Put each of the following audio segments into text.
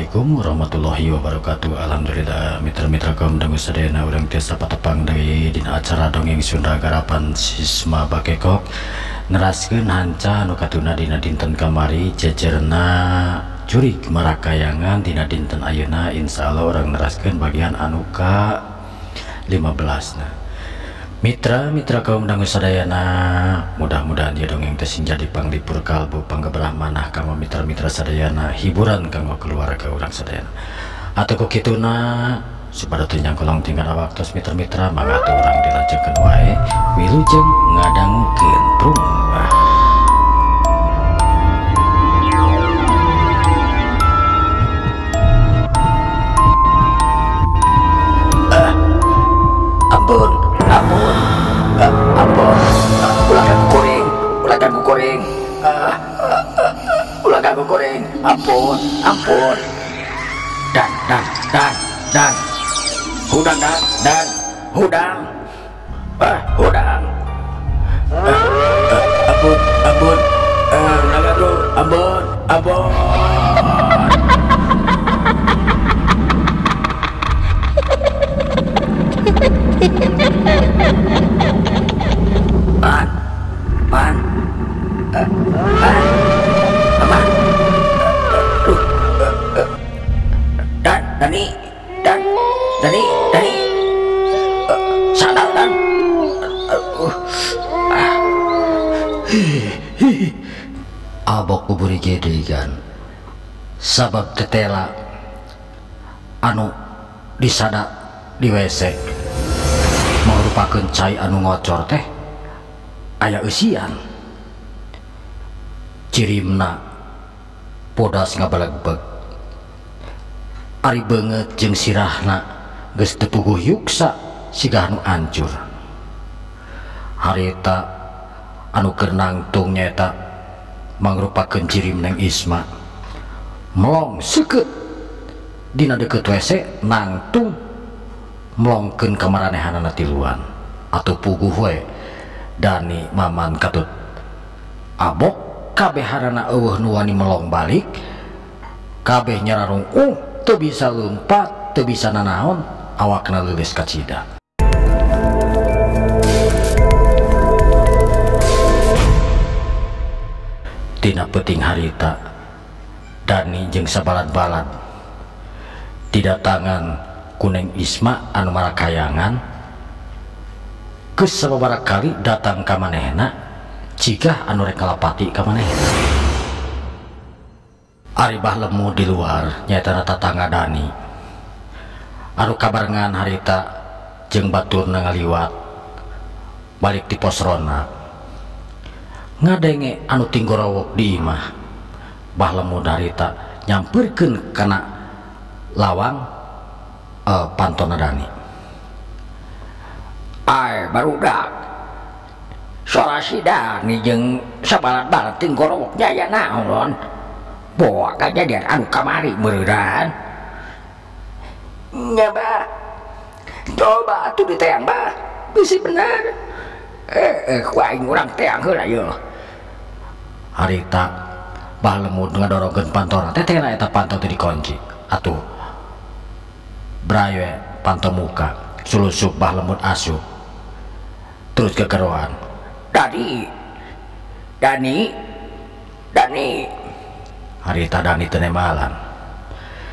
Assalamualaikum warahmatullahi wabarakatuh. Alhamdulillah mitra-mitra kaum dangu sadayana urang tiasa patepang deui dina acara dongeng Sunda garapan Sisma Bakekok neraskeun hanca anu katuna dina dinten kamari jejerna jurig marakayangan dina dinten ayeuna insyaallah urang neraskeun bagian anu ka 15 nah. Mitra-mitra kaum dangu sadayana mudah-mudahan ieu dongeng teh sing jadi panglipur kalbu panggebrah manah kanggo mitra-mitra sadayana hiburan kanggo keluarga urang sadayana. Atuh ku kituna supaya teu nyangkolong tinggal waktos mitra-mitra mangga atuh urang dilajengkeun wae wilujeng ngadangukeun prung. Ampun, ampun, ampun, ulah ganggu kuring, ulah ganggu kuring, ulah ganggu kuring, ampun, ampun. Dan, dan, dan, dan, hudang, dan, dan, hudang, hudang. Ampun, ampun, ulah ganggu, ampun, ampun. Pan, pan, pan, aman, dan, Dani, dan, Dani, Dani, sadar dan, abok kuburi gedegan, sabab tetela, anu disada di WC. Merupakan cai anu ngocor teh aya eusian cirimna podas ngabelegbeg ari beungeut jeung sirahna geus teu puguh yuksa siga anu ancur harita anu keur nangtung nyaeta mangrupakeun cirim Neng Isma melong seukeut dina deukeut WC nangtung melongkeun kamaranehanana tiluan atau puguh we Dani Maman katut abok kabehanana eueuh nu wani melong balik kabeh nyararung teu bisa leumphat teu bisa nanaon awakna leuleus kacida. Dina peuting harita Dani jeung sabalad-balad didatangan Kuneng Isma anu marakayangan geus sababaraha kali datang ka manehna cigah anu rek ngalapati ka manehna. Ari bah lemu di luar nyaeta tatangga Dani anu kabarengan harita jeung baturna ngaliwat balik ti pos ronda ngadenge anu tinggorowok di imah. Bah lemu harita nyampeurkeun kana lawang pantona Dani. Ay barudak sora si Dani jeung sabalat-balat tinggorowok jaya naon boa kajadian anu kamari meureun nya bah coba atuh diteang bah bisi bener ku aing urang teang heula yeuh. Harita bah lemut ngadorongkeun pantona teh teh eta panto teh dikunci atuh brawe panto muka sulusup bah lemut asup terus kekeroan Dani, Dani, Dani. Harita Dani teu nemalan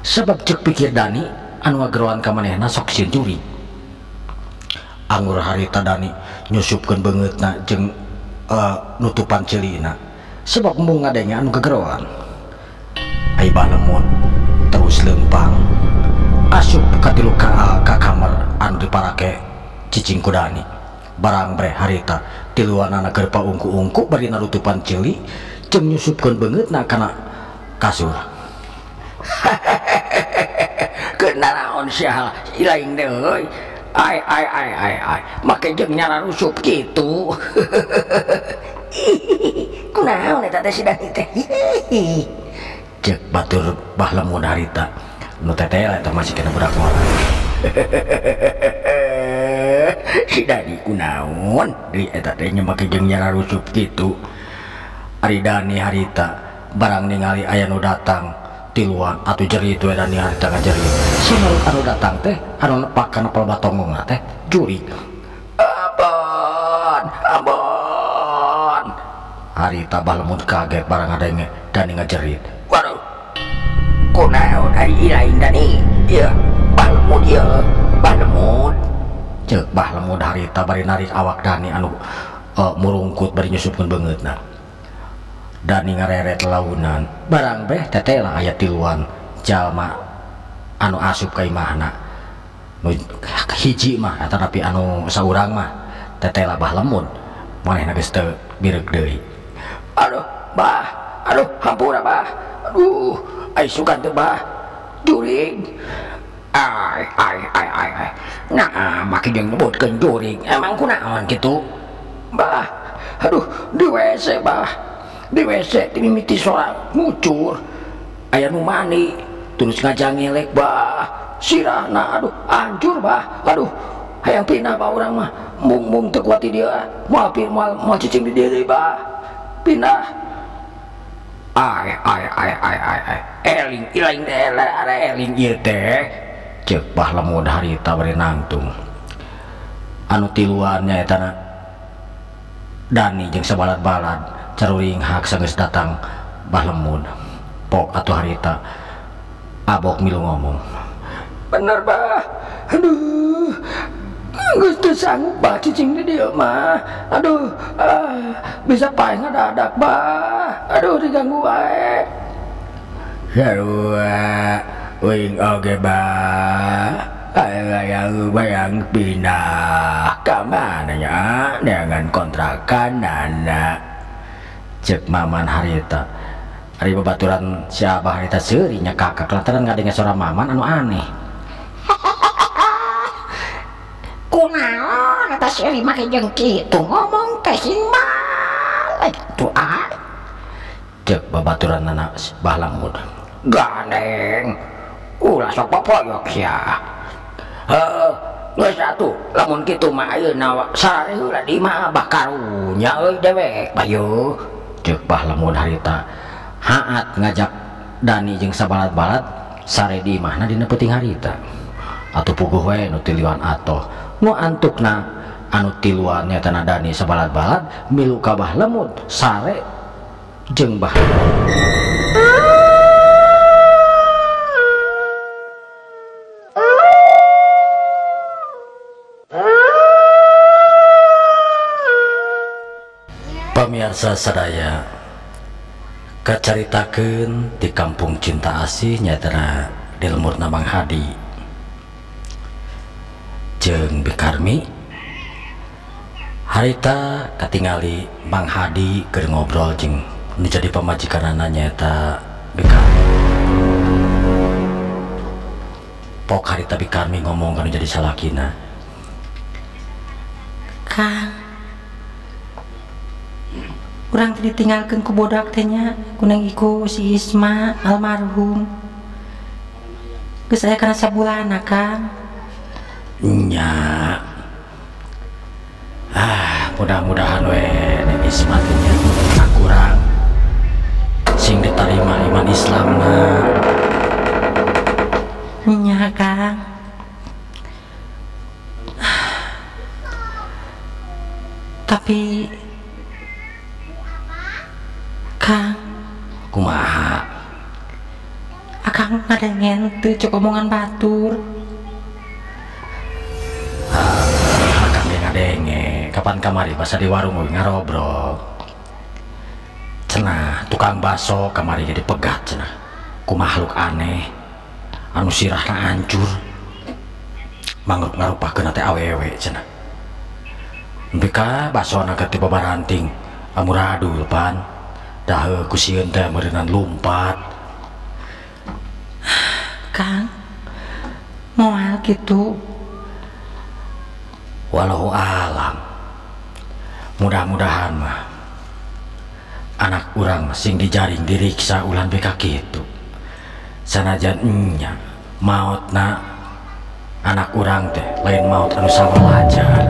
sebab cek pikir Dani anu ngageroan ka manehna sok sieun curi. Anggur harita Dani nyusupkeun beungeutna jeung nutupan ceulina sebab embung ngadenge anu gegeroan. Ai bah lemut terus leumpang asup katilu ka kamar anu diparake cicing ku Dani. Barang bre harita tiluanana keur paungku-ungku bari narutupan ceuli jeung nyusupkeun beungeutna kana kasur. Keur naraon sia ilaing deui euy. Ai ai ai ai ai make jeung nyararusup kitu. Kunaon eta teh si Dani teh? Ceuk batur bah lemun harita nu teteh eta masih kena budak ngora. Si Dani kunaon deui eta teh nya make jeung nyararusup kitu. Ari Dani harita barang ningali aya nu datang Tiluan atuh jerit we Dani harita ngajerit. Si makhluk anu datang teh anu nepak kana palebah tonggongna teh jurig. Ampun, ampun. Harita Bah Lemud kaget barang ngadenge Dani ngajerit. Waduh. Kunaon ari lain Dani? Ieu Bah Lemud ieu, Bah Lemud. Ceuk Bah Lemud harita bari narik awak Dani anu murungkut bari nyusupkeun beungeutna. Dani ngareret launan barang beh tetela aya tiluan jalma anu asup ka imahna. Nu hiji mah eta tapi anu saurang mah tetela Bah Lemud manehna geus teu bireuk deui. Aduh, Bah. Aduh, hampura Bah. Aduh, ai sugan teh Bah. Jurig. Ai ai ai ai ai. Nah, make jeung nyebutkeun jurig. Emang kunaon kitu? Bah. Aduh, di WC Bah. Di WC timimiti sora ngucur. Aya nu mani terus ngajangelek Bah. Sirahna aduh hancur Bah. Aduh, hayang pindah bah urang mah. Mung-mung teu kuat di dieu. Moal moal moal cicing di dieu deui Bah. Pindah. Ai ai ai ai ai ai. Eling ilaing eling ieu teh. Ceuk Bah Lemud harita bari nangtung. Anu tiluan nyaeta na Dani jeung sabalad-balad caruring hak sanggeus datang Bah Lemud. Pok atuh harita abok milu ngomong. Bener Bah. Aduh. Geus teu sanggup Bah cicing di dieu mah. Aduh, bisa paeh ngadadak Bah. Aduh diganggu wae. Sarua uing oge Bah. Hayang bayang pindah ka mana nya dengan kontrakanana. Ceuk Maman harita. Ari babaturan si Abah harita seuri nya kakak lantaran ngadenge sora Maman anu aneh. Kunaon eta seuri make jeung kitu ngomong teh sing balik tuh ah. Ceuk babaturanana Bah Lemud. Gandeng. Ulah sok popoyok sia. Heuh, geus atuh lamun kitu mah ayeuna sare heula di imah Abah karunya euy dewek bayu. Ceuk Bah Lemud harita haat ngajak Dani jeung sabalad-balad sare di imahna dina peuting harita. Atuh puguh we nu tiluan atoh. Nu antukna anu tiluan nyaeta na Dani sabalad-balad milu ka Bah Lemud sare jeung Bah Lemud. Pemirsa sadaya, kacaritakeun di kampung Cinta Asih nyaeta di lemurna Mang Hadi jeung Bikarmi. Harita katingali Mang Hadi keur ngobrol jeung nu jadi pamajikanana nyaeta Bikarmi. Pok harita Bikarmi ngomong kana jadi salakina. Kang, urang teh ditinggalkeun ku bodak teh nya, ku Neng Iko si Isma almarhum. Geus aya kana sabulanna, Kang. Nya. Ah, mudah-mudahan we Neng Isma teh nya kurang sing ditarima iman Islamna. Nya, Kang. Tapi Kang, kumaha? Akang ngadengen teu cek omongan batur. Akang ge ngadenge, kapan kamari basa di warung we ngarobrol. Cenah tukang baso kamari ge dipegat cenah ku makhluk aneh anu sirahna hancur. Mangruk ngarupakeun teh awewe cenah. Nepi ka basona ge teh babaranting amuradul pan. Dah ku sieun teh meureunnan lumpat. Kang, moal kitu. Walau alam. Mudah-mudahan mah anak urang sing dijaring diriksa ulah beka kitu. Sanajan nya maotna anak urang teh lain maot anu sawalajar.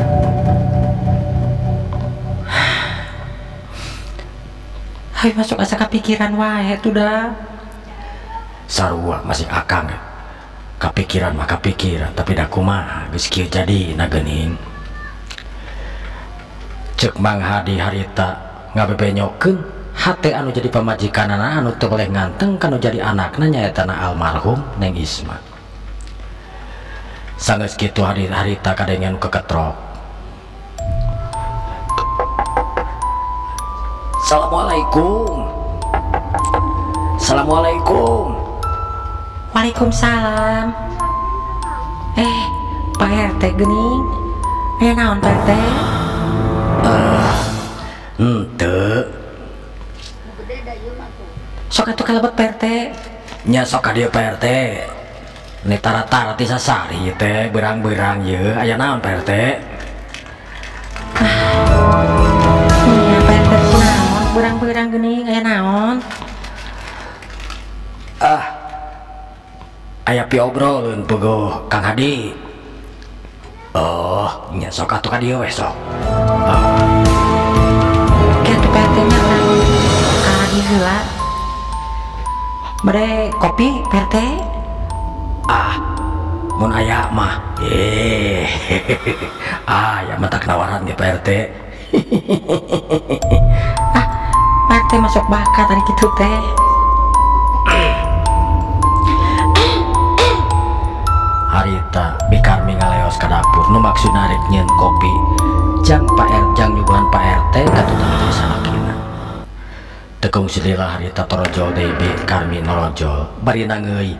Hayu masuk asa kapikiran wae tuh dah. Sarua masih akang kapikiran mah kapikiran tapi da kumaha geus kieu jadina geuning. Ceuk Mang Hadi harita ngabebenyokeun hate anu jadi pamajikanana anu teu boleh nganteng kanu jadi anakna nyaeta na almarhum Neng Isma. Sanggeus kitu harita kadengean keketrok. Assalamualaikum. Assalamualaikum. Waalaikumsalam. Pak RT geuning. Aya naon Pak RT? Henteu. Sok atuh kalebet Pak RT. Nya sok ka dieu Pak RT. Ni tara-tara ti sasari teh berang-berang ye aya naon Pak RT? Nya Pak RT naon berang-berang geuning aya naon? Aya piobroleun puguh Kang Hadi. Oh, nya sok atuh ka dieu we sok. Ke atuh Pak RT nya urang ka dieu heula. Bade kopi Pak RT? Mun aya mah. Ya matak nawaran ge Pak RT. Pak RT masuk bakat tadi kitu teh. Harita Bikarmi ngaleos ka dapur nu maksudna rek nyieun kopi jang Pak R jang nyuguhan Pak RT katutang jadi salakina. Tekung silila harita torojol deui Bikarmi norojol bari nangeui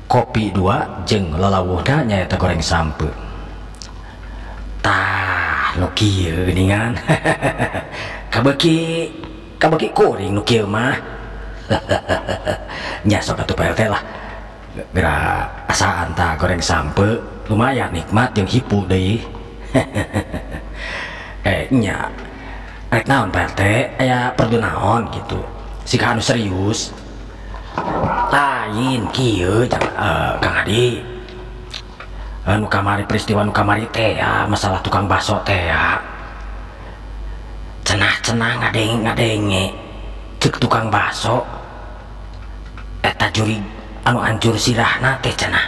kopi dua jeung lalawuhna nyaeta goreng sampe. Tah nu kieu geuningan. Kabeuki kuring nu kieu mah. Nya sok atuh Pak RT lah. Geura asaan tah goreng sampe lumayan nikmat jeung hipu deui. Nya rek naon Pak RT aya perlu naon gitu. Sika anu serius. Lain kieu Kang Hadi. Anu kamari peristiwa nu kamari teh ya, masalah tukang bakso teh ya. Cenah-cenah ngadenge ceuk tukang bakso eta jurig anu hancur sirahna teh cenah.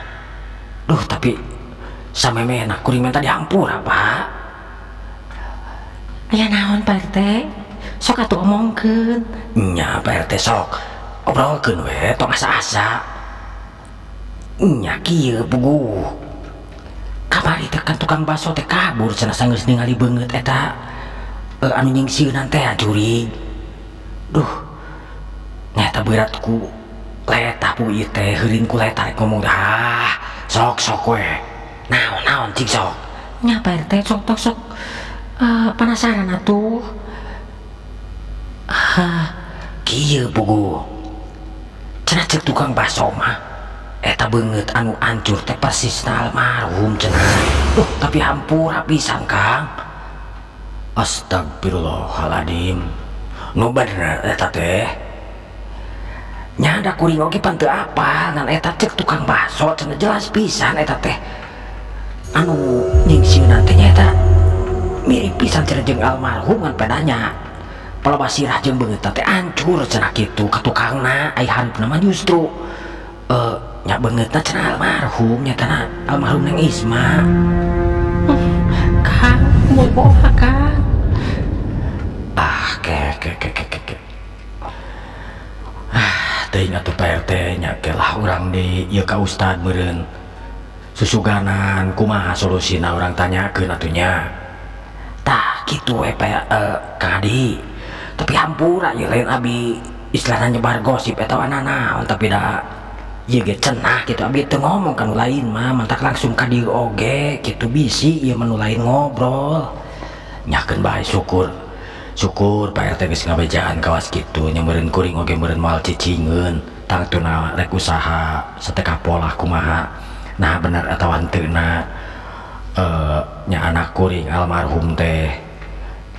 Duh tapi samemehna kuring minta dihampura Pak. Aya naon Pak RT? Sok atuh omongkeun. Nya Pak RT sok obrolkeun we tong asa-asa. Nya kieu puguh. Kamari teh kan tukang bakso teh kabur cenah sanggeus ningali beungeut eta anu nyingsieunan teh jurig. Duh. Nyata berat ku letah pu ieu teh heurin ku letah rek ngomong ah sok sok we. Naon-naon cing sok. Nya Pak RT sok tok sok penasaran atuh. Kieu puguh. Cenah ceuk tukang bakso mah eta beungeut anu hancur teh persisna almarhum cenah. Duh tapi hampura pisan Kang. Astagfirullahaladzim. Nu bener eta teh. Nya da kuring oge pan teu apal ngan eta ceuk tukang bakso cenah jelas pisan eta teh. Anu nyingsieunan teh nya eta mirip pisan cenah jeung almarhum ngan pedanya. Palebah sirah jeung beungeut teh hancur cenah kitu ka tukangna ai hareupna mah justru nya beungeutna cenah almarhum nyatana almarhum Neng Isma. Kang boboha Kang. Ke. Teuing atuh Pak RT nya ke lah urang di ieu ka ustad meureun. Susuganan kumaha solusina urang tanyakeun atuh nya. Tah kitu we Pak Kang Hadi. Tapi hampura ieu lain abi istilahna nyebar gosip eta naon tapi da ieu ge cenah kitu abi teu ngomong ka nu lain mah mantak langsung ka dieu oge kitu bisi ieu mah nu lain ngobrol. Nyakeun bae syukur. Syukur Pak RT geus ngabejaan kawas kitu nya meureun kuring oge meureun moal cicingeun tangtuna rek usaha sateka polah kumaha. Nah bener atawa henteu na nya anak kuring almarhum teh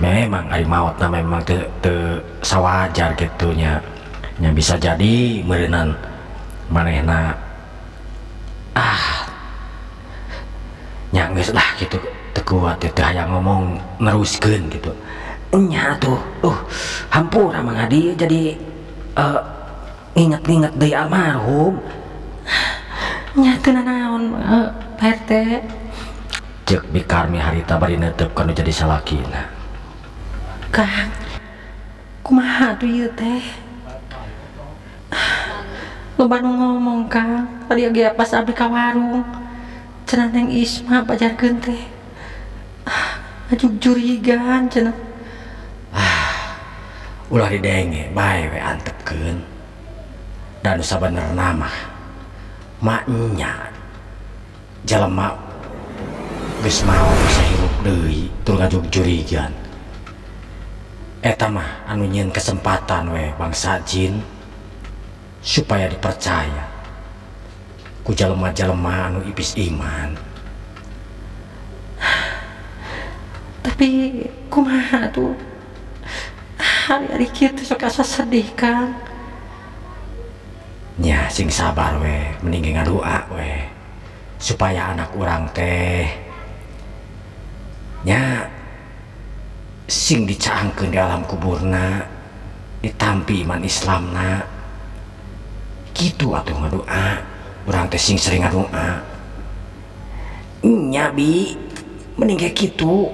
memang ari maotna memang teu sawajar kitu nya. Nya bisa jadi meureunan manehna nya geus lah kitu teu kuat teu hayang ngomong neruskeun kitu. Nya tuh hampura Mang Hadi jadi Inget-inget deui almarhum. Nya teu nanaon Pak RT. Ceuk Bi Karmi harita bari neuteup ka nu jadi salakina. Kang, kumaha atuh ieu teh? Loba nu ngomong Kang, tadi ge pas abdi ka warung. Cenah Neng Isma pajarkeun teh. Ngajugjurigan cenah. Ulah didenge bae we antepkeun. Da nu sabenerna mah maknya jelema geus maot bisa hirup deui tur ngajugjurigan. Eta mah anu nyieun kesempatan we bangsa jin supaya dipercaya ku jelema-jelema anu ibis iman. Tapi kumaha tuh hari-hari kieu sok asa sedih Kang. Nya sing sabar we, mending ngadua we supaya anak urang teh nya sing dicaangkeun di alam kuburna, ditampi iman Islamna. Kitu atuh ngadua, urang teh sing sering ngadua. Nya Bi, mending kayak kitu.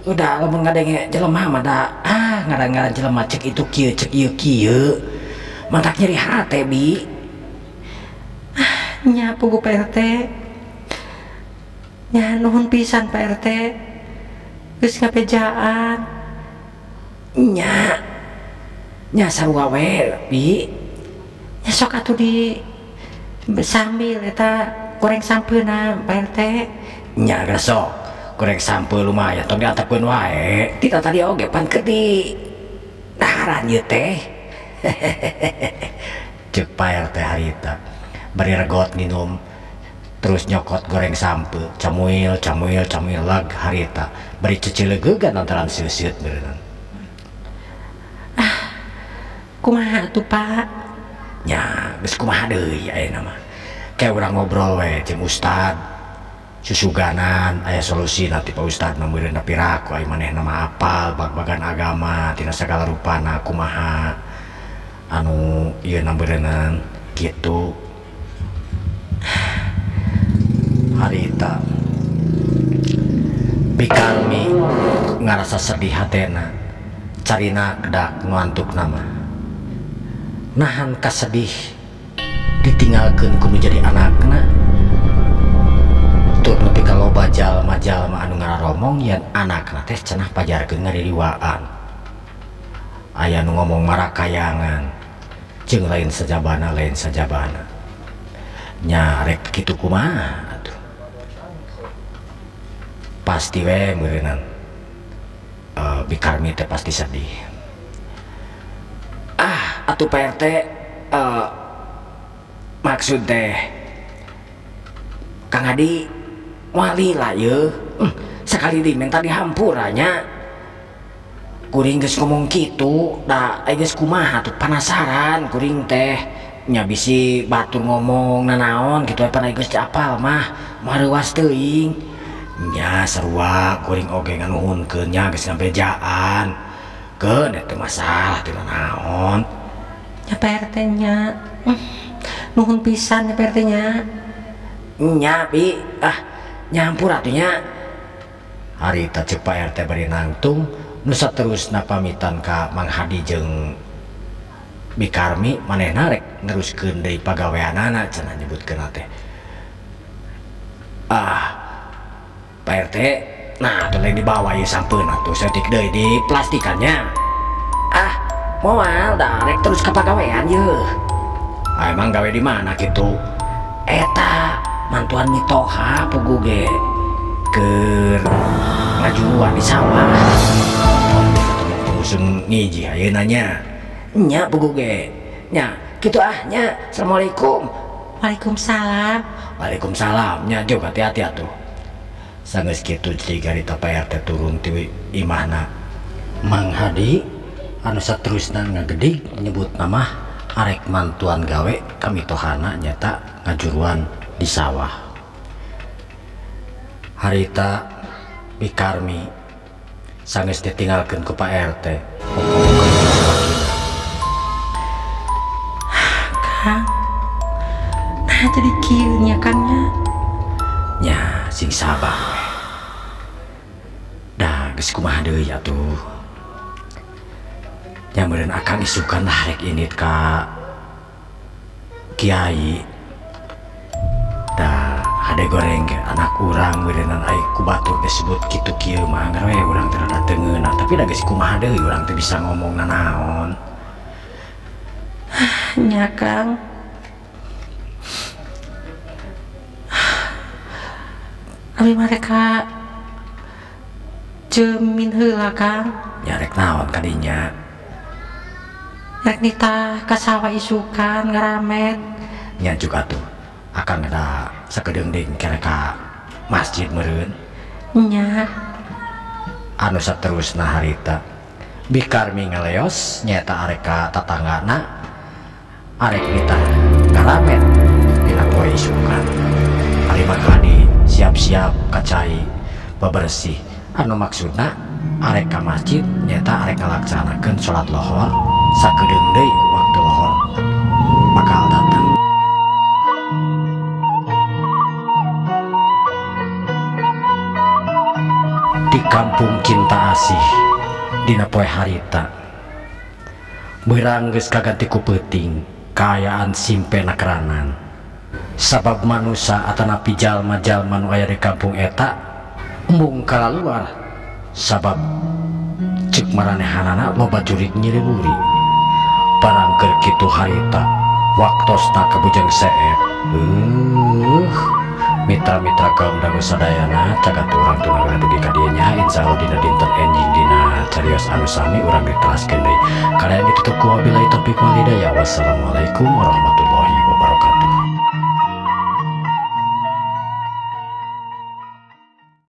Udah lamun ngadenge jelema mah da ngaran-ngaran jelema cek itu kieu cek ieu kieu. Mantak nyeri hate Bi. Nya pugu Pak RT. Nya nuhun pisan Pak RT. Geus ngapejaan. Nya. Nya sarua we Bi. Nya sok atuh di sambil eta goreng sampeuna Pak RT. Nya geus sok goreng sampeu lumayan tong diantepkeun wae. Tita tadi oge pan keur di daharan ieu teh. Ceuk Pak RT harita bari regot nginum terus nyokot goreng sampeu camuil camuil camuil lag harita bari cecileugegan lantaran seuseut beureunan. Kumaha atuh Pak? Nya geus kumaha deui ayeuna mah. Kayak urang ngobrol we jeung ustad. Susuganan aya solusi nanti Pak Ustad mah meureun piraku ai manehna mah apal bag-bagan agama tina sagala rupana kumaha anu ieu na meureunnan kitu. Harita Bi Karmi ngarasa sedih hatena carina kedak nu antukna mah. Nahan kasedih ditinggalkeun ku nu jadi anakna. Tur nepi ka loba jalma-jalma anu ngararomong yen anakna teh cenah pajarkeun ngaririwaan. Aya nu ngomong marakayangan jeung lain sajabana lain sajabana. Nya rek kitu kumaha atuh. Pasti we meureunnan Bi Karmi teh pasti sedih. Atuh Pak RT maksud teh Kang Adi wali lah ye. Sekali di minta dihampura nya. Kuring geus ngomong kitu da geus kumaha tuh penasaran kuring teh. Nya bisi batur ngomong nanaon kitu pan geus apal mah mareuwas teuing. Nya sarua kuring oge nganuhunkeun nya geus ngabejaan. Keun eta masalah teu nanaon. Nya Pak RT nya. Nuhun pisan nya Pak RT nya. Nya Bi, nyampur atuh nya. Harita ceuk Pak RT bari nangtung nu saterusna pamitan ka Mang Hadi jeung Bi Karmi manehna rek neruskeun deui pagaweanana cenah nyebutkeun teh. Pak RT, nah atuh lain dibawa ieu sampeuna atuh saeutik deui di plastikannya. Moal da rek terus ka pagawean yeuh. Emang gawe di mana kitu? Eta mantuan mitoha pugu ge keur ngajuan di sawah. Usung ngiji ayeuna nya. Nya pugu ge. Nya kitu nya. Assalamualaikum. Waalaikumsalam. Waalaikumsalam. Nya jog hati-hati atuh. Sanggeus kitu jadi garita Pak RT turun ti imahna. Mang Hadi anu saterusna ngagedig nyebut nama arek mantuan gawe kamitohana nyata ngajuruan di sawah. Harita Bi Karmi sanggeus ditinggalkeun ku Pak RT. jadi kieu nya Kang nya. Nya sing sabar we. Dah geus kumaha deui atuh. Nya meureun akang isukan lah rek indit ka kiai. Dah hade goreng ge anak urang meureunnan ai ku batur disebut kitu kieu mah we urang teh rada teu ngeunah, tapi da geus kumaha deui urang teh bisa ngomong nanaon. Nya Kang. Abi mereka jemin heula Kang. Nya rek naon kadinya? Rek nitah ka sawah isukan ngaramet. Nya juga tuh akang ada sakedeung deui kere ka masjid meureun. Nya. Anu saterusna harita Bikarmi ngaleos nyaeta arek ka tatanggana arek nitah ngaramet dina poe isukan. Ari mah siap-siap kacai bebersih anu maksudna arek ka masjid nyaeta arek ngalaksanakeun salat lohor sakedeung deui waktu lohor bakal datang. Di kampung Cinta Asih dina poe harita beurang geus kaganti ku peuting kaayaan simpe nakranan sabab manusa atanapi jalma-jalma nu aya di kampung eta embung kalaluar sabab cek maranehanana loba jurig nyiriwuri barang keur kitu harita waktosna ka Bujang Seep. Mitra-mitra kaum dangu sadayana cagat urang tunang dugi ka dieu nya, insyaallah dina dinten enjing dina carios anu sami urang diteraskeun deui. Kalian ditutup ku wabillahi taufiq wal hidayah. Wassalamualaikum warahmatullahi.